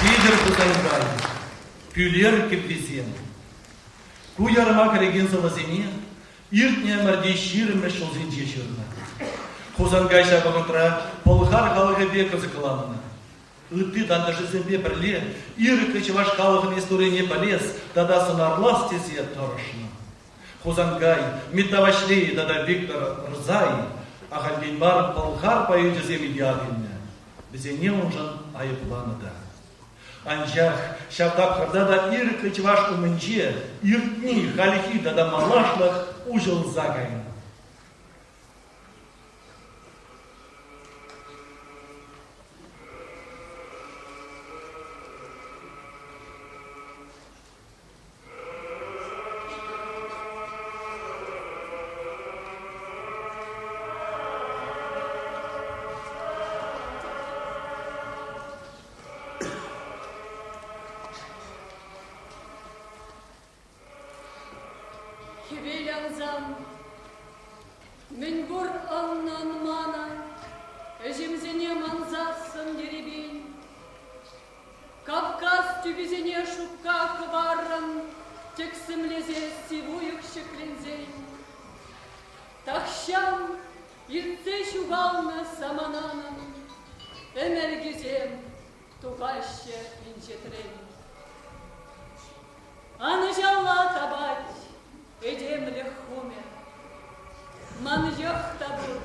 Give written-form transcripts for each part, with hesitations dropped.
Петӗр Хусанкай, Пӳлер кӗввисем. Ку ярӑма кӗрекен сӑвӑсене иртнӗ ӗмӗрти ҫирӗммӗш ҫулсенче ҫырнӑ. Хусанкай ҫав вӑхӑтра пӑлхар халӑхӗпе кӑсӑкланнӑ. Ытти тантӑшӗсемпе пӗрле ирӗклӗ чӑваш халӑхӗн историне пӗлес тата сӑнарлас тесе тӑрӑшнӑ. Хусанкай, Митта Ваҫлейӗ тата Виктор Рзай ахальтен мар пӑлхар поэчӗсем ят илнӗ. Вӗсене уншӑн айӑпланӑ та. Анчах ҫав тапхӑрта та ирӗклӗ чӑваш умӗнче иртни, хальхи тата малашлӑх уҫӑлса кайнӑ. Хӗвел ансан мӗнпур ӑннӑ-ӑнманӑ ӗҫӗмсене мансассӑн ерипен Кавказ тӳписене шупка кӑваррӑн тӗксӗмлесе сив уйӑх ҫӗкленсен тахҫан иртсе ҫухалнӑ самананӑн ӗмӗлкисем тухаҫҫӗ инҫетрен. Анӑҫалла тапать этемлӗх хумӗ. Ман йӑх та пур.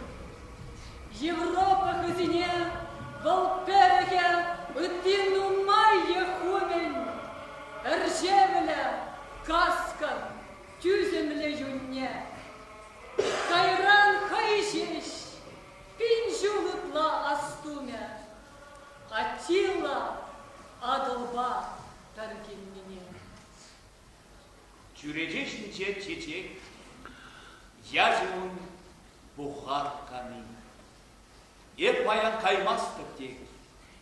Европа хӑйсене вӑл пӗрӗхӗ ытти нумай йӑх хумӗн ӗрчевлӗ, каскӑн, тӳсӗмлӗ юнне. Кайран хӑй ҫеҫ пин ҫул ытла астумӗ Аттила Атӑлпа пӗр килнине. Чӳрече ҫинче чечек, ячӗ ун Бухар кани. Эп паян каймастӑп тек,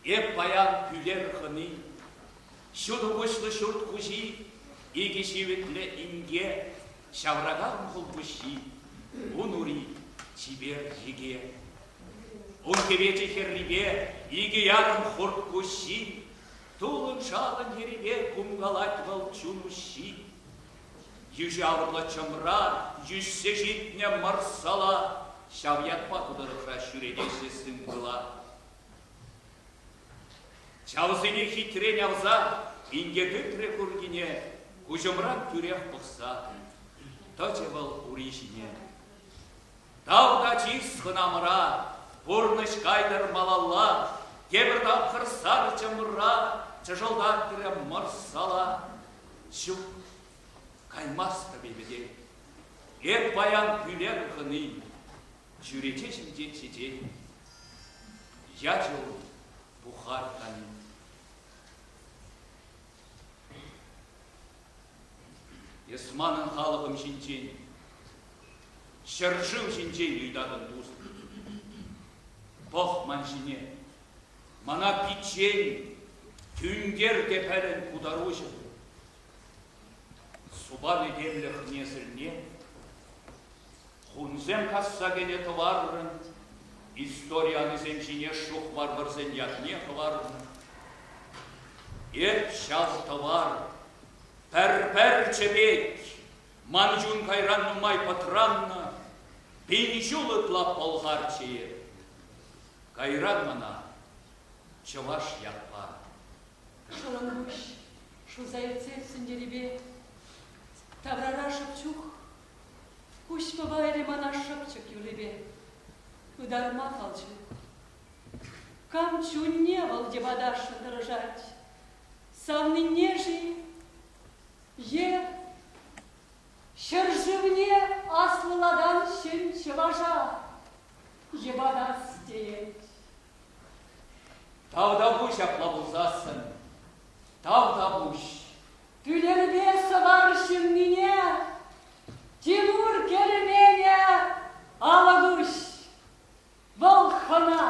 эп паян Пӳлер хӑни. Ҫутӑ куҫлӑ ҫурт хуҫи, икӗ ҫивӗтлӗ инке, ҫавракан хулпуҫҫи, ун ури чипер йӗке. Ун хӗвечӗ хӗррипе икӗ ярӑм хурт куҫҫи, Тулӑн-шалӑн ерипе кумкалать вӑл чун уҫҫи. Йӳҫавӑрлӑ чӑмра йӳҫсе ҫитнӗ мӑрсала ҫав ятпа ку тӑрӑхра ҫӳретеҫҫӗ сымкӑла. Чавсене хитрен авса инке тытрӗ куркине, куҫӑмран тӳрех пӑхса тӑчӗ вӑл ури ҫине. Тав та чыс хӑнамӑра, пурнӑҫ кайтӑр малалла, тепӗр тапхӑр сар чӑмӑра чӑшӑлтатрӗ мӑрсала. Ҫук, каймастӑп эпӗ те. Эп паян Пӳлер хӑни, чӳрече ҫинче чечен. Ячӗ ун Бухар хани. Эс манӑн халӑхӑм ҫинчен, ҫӗршыв ҫинчен ыйтатӑн, тус. Пӑх ман ҫине, мана пиччен, тӳнтер те пӗлӗн путаруҫӑ. Супан этемлӗх несӗлне хунсем касса кӗнӗ тӑваррӑн, истори анисем ҫине шух варварсен ятне хӑварнӑ. Эп ҫав тӑвар пӗр пӗрчӗ пек, ман чун кайран нумай пӑтраннӑ, пин ҫул ытла пӑлхарччӗ эп. Кайран мана чӑваш ят панӑ. Шӑлӑнпуҫ шуса иртсессӗн ерипе таврара шӑп чух куҫ пӑвайрӗ мана шӑпчӑк юррипе ытарма хал ҫук. Кам чунне вӑл йӑпатасшӑн тӑрӑшать, савнине-ши е ҫӗршывне аслӑлатан ҫын чӑваша йӑпатас теет. Тавтапуҫ апла пулсассӑн, тавтапуҫ. Пӳлерпе Сӑвар ҫыннине Тимур керменӗ алӑк уҫ. Вӑл хӑна,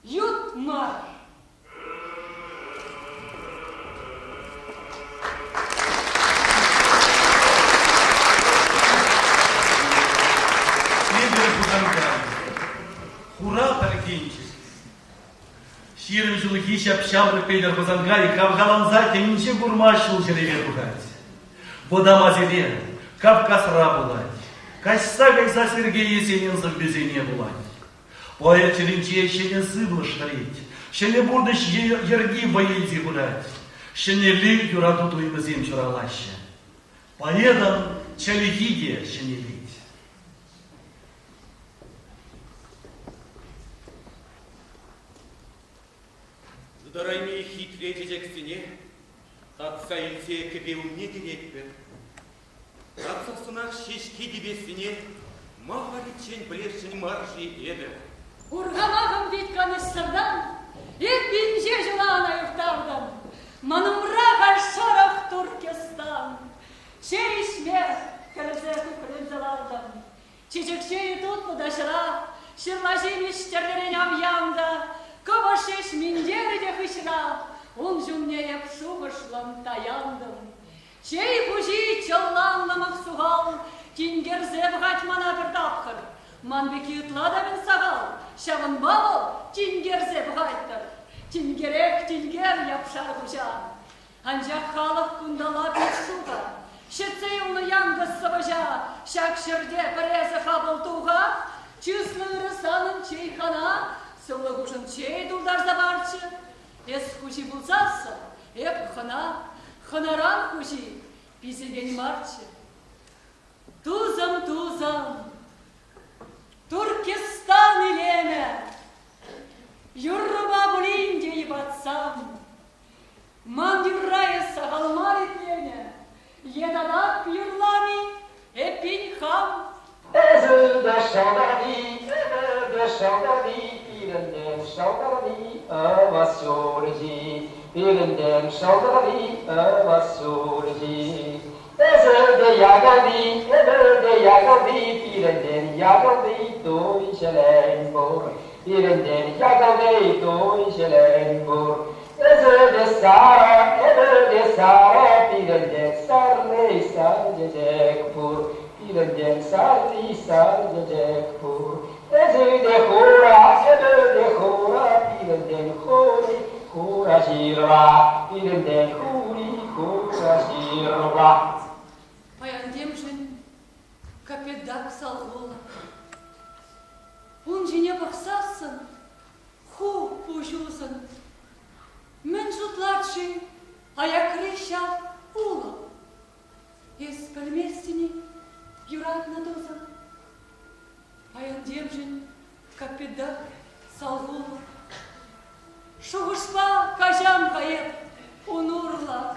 ют мар. Петӗр Хусанкай, Хура пӗркенчӗк. 20 ҫулхи ҫап-ҫамрӑк Петӗр Хусанкай хавхаланса тӗнче курма ҫул ҫӳреме тухать. Вӑтам Азире, Кавказра пулать. Каҫса кайса Сергей Есенин сӑввисене вулать. Поэт чӗринче ҫӗнӗ сывлӑш вӗрет, ҫӗнӗ пурнӑҫ йӗрки вӑй илсе пырать, ҫӗнӗлле юрату туйӑмӗсем ҫуралаҫҫӗ. Поэтӑн чӗлхи те ҫӗнелет. Ытарайми хитре чечексене татса илсе кӗпе умне тиретпӗр. Татсассӑнах ҫеҫке типессине ма халиччен пӗлесшӗн мар-ши эпӗ? Урхамахӑм пит канӑҫсӑртан эп инҫе ҫула ӑна юхтартӑм. Ман умра халь шӑрӑх Туркестан. Чей ӗҫме кӗрсе кукленсе лартӑм. Чечек чейӗ тутлӑ та ҫӑра, ҫырла ҫимӗҫ тӗрлӗрен ав-ям та, кӑвӑш ҫеҫ минтерӗ те хыҫра, ун ҫумне эп шухӑшлӑн таянтӑм. Чей хуҫи чӑлланнӑ мӑк сухал тинкерсе пӑхать мана пӗр тапхӑр. Ман пекки ытла та мӗн сахал, ҫавӑнпа вӑл тинкерсе пӑхать-тӑр. Тинкерех тинкер япшар хуҫа. Анчах халӑх кунталла пит шухӑ. Ҫӗтсе юлнӑ янкӑс сӑвӑҫа ҫак ҫӗрте пӗр эсӗ хапӑл туха. Чыслӑ ырӑ санӑн чейхана сывлӑхушӑн чей тултарса парччӗ. Эс хуҫи пулсассӑн, эп хӑна, хӑнаран хуҫи писекен марччӗ. Тусӑм, тусӑм, Туркестан илемӗ, юррӑпа пулин те йӑпатсан, ман юрра эс сахал мар итленӗ, е татах юрлам-и, эппин хам. Эсӗ те шалтарни, эпӗ те шалтарни, пирӗнтен шалтарни ӑвас ҫурчи, пирӗнтен шалтарни ӑвас ҫурчи. Эсӗ те якалти, эпӗ те якалти, пирӗнтен якалти туй ҫӗлен пур, пирӗнтен якалти туй ҫӗлен пур. Эсӗ те сарӑ, эпӗ те сарӑ, пирӗнтен сарри сар чечек пур, пирӗнтен сарри сар чечек пур. Эсӗ те хура, эпӗ те хура, пирӗнтен хури хура ҫырла, пирӗнтен хури хура ҫырла. Паян темшӗн капетак салхуллӑ. Ун ҫине пӑхсассӑн ху пуҫусӑн. Мӗн шутлать-ши аякри ҫав улӑп? Эс пӗлместӗн-и, юратнӑ тусӑм? Паян темшӗн капитан салхуллӑ. Шухӑшпа каҫам-ха эп ун урлӑ.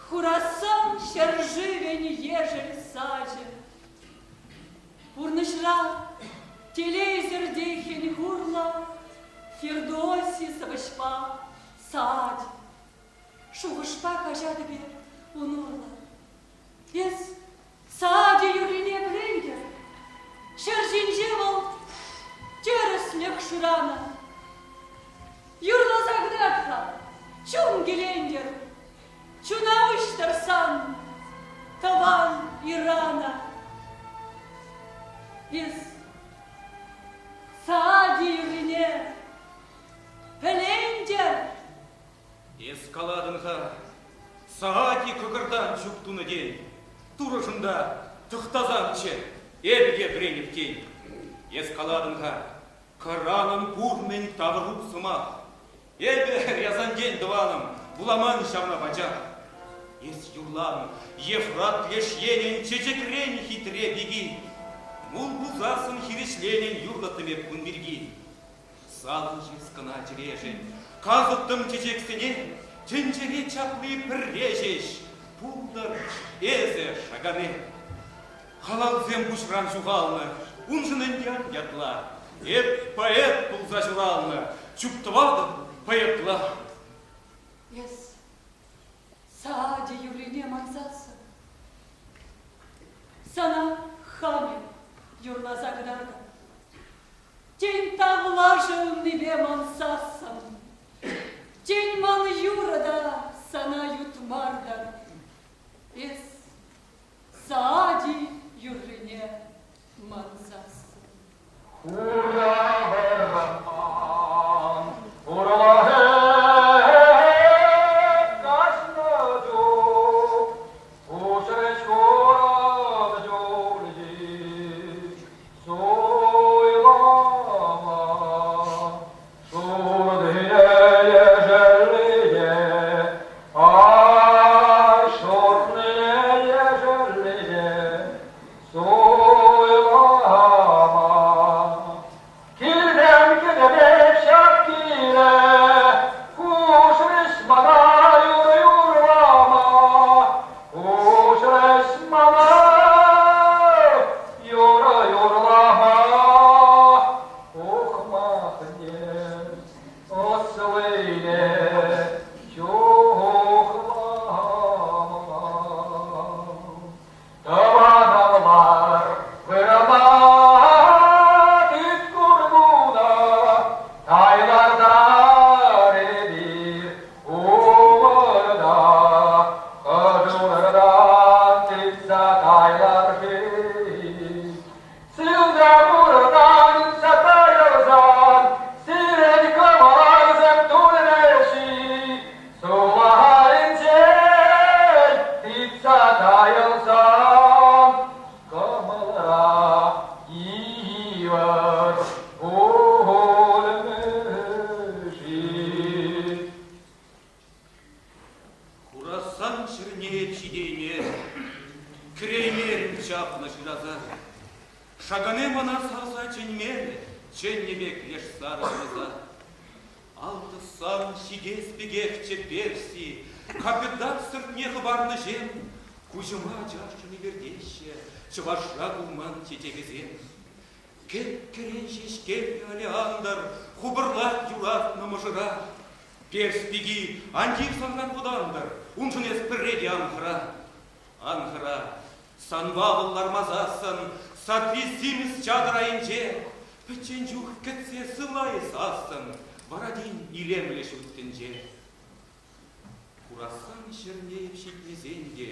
Хурасан ҫӗршывӗн ешӗл сачӗ. Пурнӑҫра телейсӗр те хӗн-хурлӑ Фердоси сӑвӑҫпа сад. Шухӑшпа каҫатӑп эп ун урлӑ. Эс Саадӗ юррине пӗлен-тӗр. Ҫӗр ҫинче вӑл тӗрӗслӗх шыранӑ. Юрласа кӑтарт-ха, чун килентӗр. Чуна уҫтӑр сан, тӑван Ирана. Эс Саади юррине пӗлен-тӗр. Эс калатӑн-ха, Саади кӑкӑртан чуп тунӑ тен, Турӑшӑн та тӑхтасамччӗ, эпӗ те вӗренӗп тен. Эс калатӑн-ха, Коранӑн пур-мӗн тавӑру сӑмах. Эпӗ, Рязантен тӑванӑм, вуламан ҫавна пачах. Эс юрлан, Ефрат леш енӗн чечекрен хитре пики. Мул пулсассӑн хирӗҫленӗн юрлӑттӑм эп кун пирки. Савӑнчӗ кӑна чӗрешӗн, касӑттӑм чечексене, тӗнчере чапли пӗрре ҫеҫ пултӑр эсӗ, Шагане. Халалсем пуҫран ҫухалнӑ, уншӑн ӗнтӗ ан ятла. Эп поэт пулса ҫуралнӑ, чуптӑватӑп поэтла. Эс Саади юррине мансассӑн сана хам юрласа кӑтартӑп. Тен, тавлашӑннипе мансассӑн, тен, ман юрӑ та сана ют мар-тӑр. Эс Саади юррине мансассӑн. Хура вӑрман, хура. Ӑслине чухламан. Тӑванӑмлар вырӑна тыт курпуна, тайлартар эпир умӑрта. Хӑшуртан тытса тайлар-ши? Сывда пурӑнан сатайӑрсан, сирӗн кӑмӑлсем турӗҫ-и? Сулахайӗнчен тытса тайӑлсан, кӑмӑлра йывӑр пулмӗ-ши? Хурасан ҫӗрне ҫитеймерӗм, кӗреймерӗм чаплӑ шыраса. Шакане мана савса чӗнмерӗ, чӗннӗ пек леш сарӑ мӑрса. Ал тӑссан ҫитес пекехчӗ Перси, капитан сӑртне хӑпарнӑҫем куҫӑма ачашшӑн илӗртеҫҫӗ чӑвашра пулман чечекӗсем. Кӗп-кӗрен ҫеҫкеллӗ олеандр хупӑрлать юратнӑ мӑшӑра. Перс пики ан тив санран вӑтантӑр, уншӑн эс пӗрре те ан хӑра. Ан хӑра, санпа вӑл лармасассӑн садри симӗс чатӑр айӗнче пӗччен чух кӗтсе сывлайӗ сассӑн, вара тин илемлӗ ҫут тӗнче. Курасан ҫӗрне ҫитмесен те,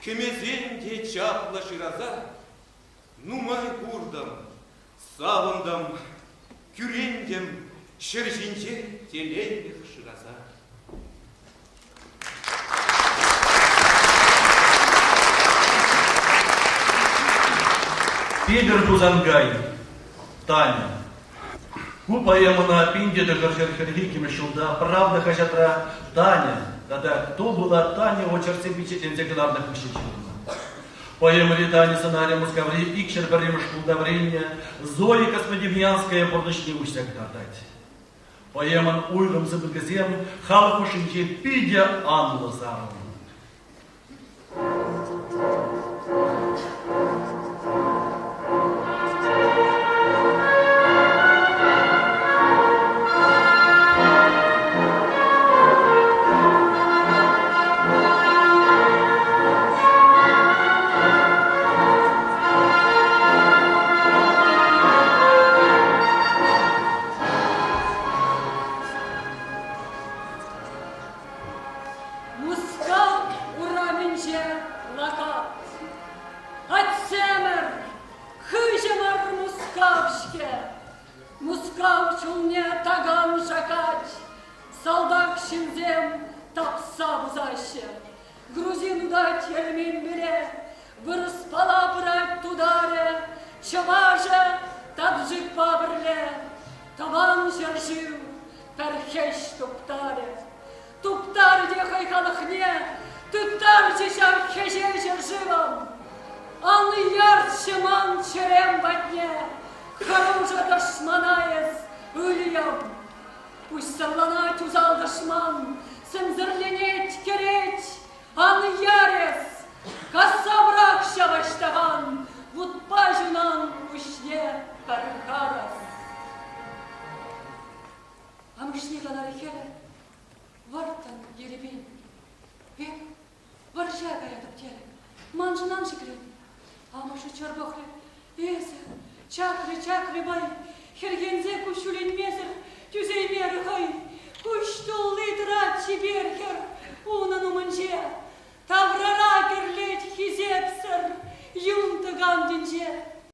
кӗмесен те чаплӑ шыраса нумай куртӑм, савӑнтӑм, кӳрентӗм ҫӗр ҫинче телейлӗх шыраса. Петӗр Хусанкай, Таня. Ку поэмӑна 1942 ҫулта «Правда» хаҫатра Таня тата «Кто была Таня» очерксем пичетленсе кӑларнӑ хыҫҫӑн ҫырнӑ. Поэмӑри Таня сӑнарӗ Мускаври икҫӗр пӗрремӗш шкулта вӗреннӗ Зоя Космодемьянская пурнӑҫне уҫса кӑтартать. Поэмӑн уйрӑм сыпӑкӗсем халӑх хушшинче питӗ анлӑ сарӑлнӑ. Мускав урамӗнче плакат. Атьсемӗр, хыҫӑмӑр Мускав-ҫке. Мускав чулне такам шакать, салтак ҫынсем тапса пусаҫҫӗ. Грузин утать эрменпеле, вырӑспала пырать тутарӗ, чӑвашӗ таджикпа пӗрле. Тӑван ҫӗршыв пӗр хӗҫ туптарӗ. Туптарӗ те хӑй халӑхне, тыттарчӗ ҫав хӗҫе ҫӗршывӑм. Ан ярччӗ ман чӗрем патне, хӑрушӑ тӑшмана эс, ыльӑм. Пуҫсӑрланать усал тӑшман, сӗмсӗрленет, кӗрет, ан яр эс, касса пӑрах ҫав аҫтахан, вутпа ҫунан пуҫне пӗр харӑс. Амӑшне каларӗ хӗрӗ, вӑрттӑн ерипен. Эп вӑрҫа каятӑп терӗ, маншӑн ан шикрен. Амӑшӗ чӑр пӑхрӗ, эсӗ чакрӗ, чакрӗ май, хӗрхенсе куҫҫуленмесӗр тӳсеймерӗ хӑй. Куҫ тулли тӑрать чипер хӗр унӑн умӗнче. Таврара кӗрлет хисепсӗр юн тӑкан тӗнче.